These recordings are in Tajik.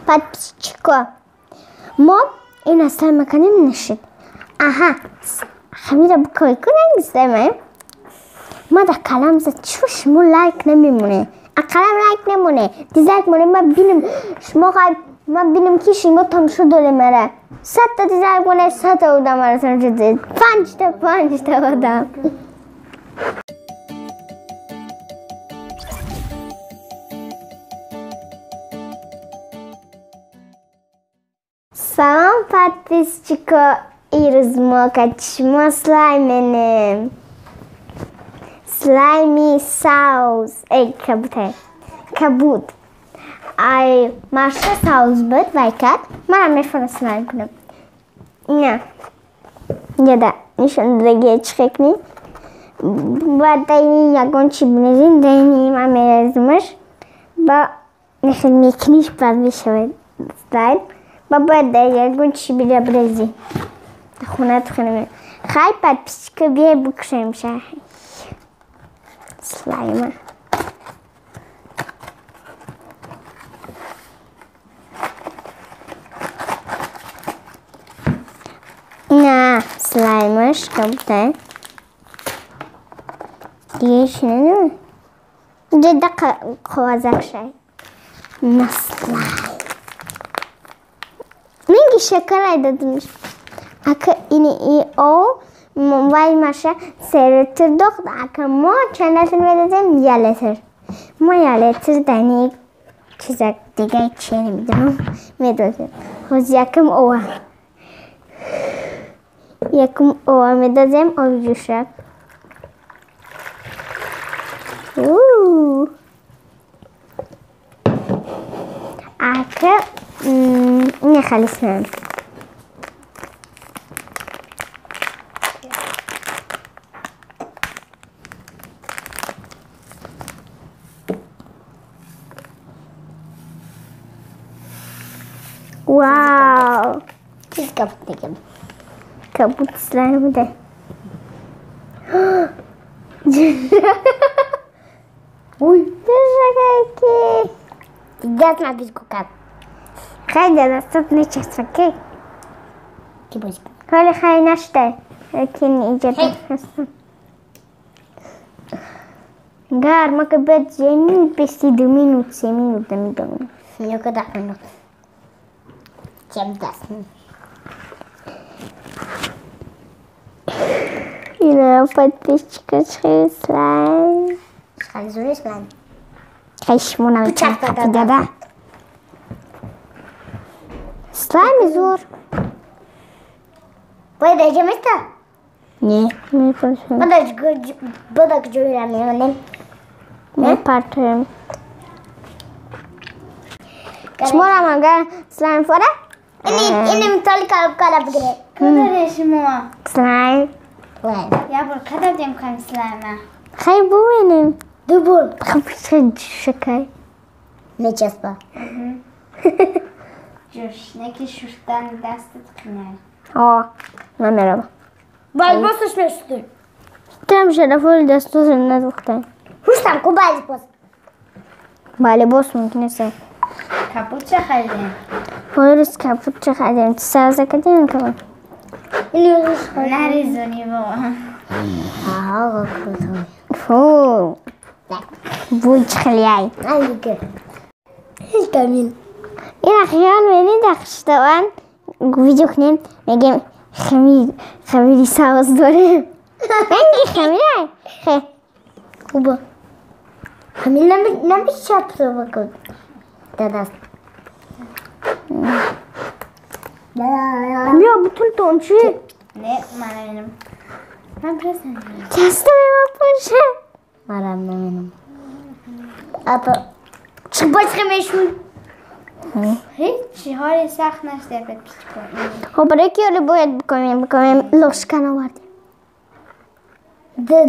Подписчико. Мо ин слайм мекунем нашид. Аҳа, хамира бикой кунем слайм. Ма дар калам зад чу шумо лайк намемоне. Ақалам лайк намоне. Дизлайк моне ма бинем шумо хай ма бинем ки шумо тамошо доре мара. 100 та дизлайк моне 100 та одам мара тамошо доред. 5 та одам. Салом подписчико, ирӯз мо кати шумо слайм менем. Слайми сауз, эй кабуте, кабуд. Ай маша сауз буд вай кард, манам мефонам слайм кунам. На, яда нишон додагия чӣ хекни. Баъд дайни ягон чи бинезин, дайни ман мерезимаш, ба нехел мекуниш баъд мешавад слайм. Ба бояд дар ягон чи бира бирезӣ. Хона тухона. Хай подписчика биай бикушем ша. Слайма. На слаймаш кабута. Дига чи надорам? Ҷада қоғазак шай. На слайм. Минги шакар дадимш. Ака ини и о вай маша се литр дохт. Ака мо чанд литр медодем? Я литр. Мо я литр дани чизак дига чи намедонам медодем. Ҳоз якм ова. Якм ова медодем оби ҷӯшак. Ака не халисам. Вау! Чиз кабут мекунем. Кабут слайм буде. Ой! Держи. Даст на биску кап. Хайда наступный час, окей? Ки бозик. Холи хай наштай. Кин иҷа Гар, ма ка бед земин пести 2 минут, 7 минут намедонам. Ёка 10 минут. Чем даст? Ина подписчика чхи слайм. Хай зури слайм. Хай шумо намечархад дада. Слайм зур. Подожди, место? Не, не пошел. Подожди, подожди, мемонем. Не партем. Шумо магар слайм фора? Ини митали кала бигре. Кадоре шумо? Слайм. Слайм. Я бор кададем кам слайма. Хай бубинем. Ду бор. Хай шакай. Мечаспа. Ҷӯш, неки шуштани дастат қинай. О, намерава. Балбосаш мешуди. Там шарафоли дастозам надухтай. Ҳуштам ку балбос. Балебос мумкин аст. Капут ча харидем? Ҳойрӯз капут ча харидем. Ту савза кардем кабут? Нарезони во. Аҳа, Фу. Бӯй чӣ хеле ай. Витамин. Ина хиёл менид ахштаван видео кунем мегем хамир хамири савз дорем. Ранги хамир ай. Хуба. Хамир намешавад кун. Дадаст. Бیا бутул тон чи? Не, ман намедонам. Ман просто намедонам. Дастаи ма пурша. Манам намедонам. Апа чӣ бача мешуд? Ҳеҷ ҳоли сахт нашуда подписчико. Хоб барои ки ҳоле бояд бикунем, бикунем ложка навардем. Да,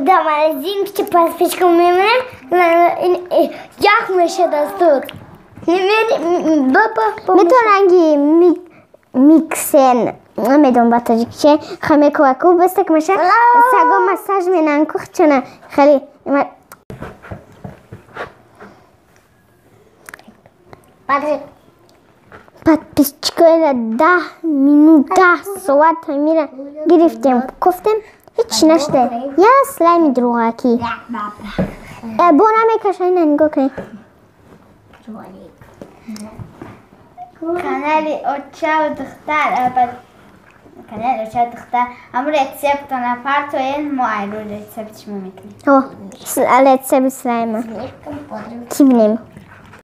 да, магазин ки подписчико мемонем, ях мешад аз тут. Метавон ранги миксен намедонам ба тоҷикӣ че хамекуваку бастак маша саго массаж менан кухчуна хеле Падре. Подписчикои 10 минут, 10 соат ҳамира гирифтем, гуфтем, ҳеч нашуда. Я слайми дурӯғакӣ бо намекаша. Ина нигоҳ кунед. Канали Очаву духтар, канали Очаву духтар, ҳамун рецептона партоен, мо айрӯ рецепт шумо мекунем. Рецепт слайма ки бинем.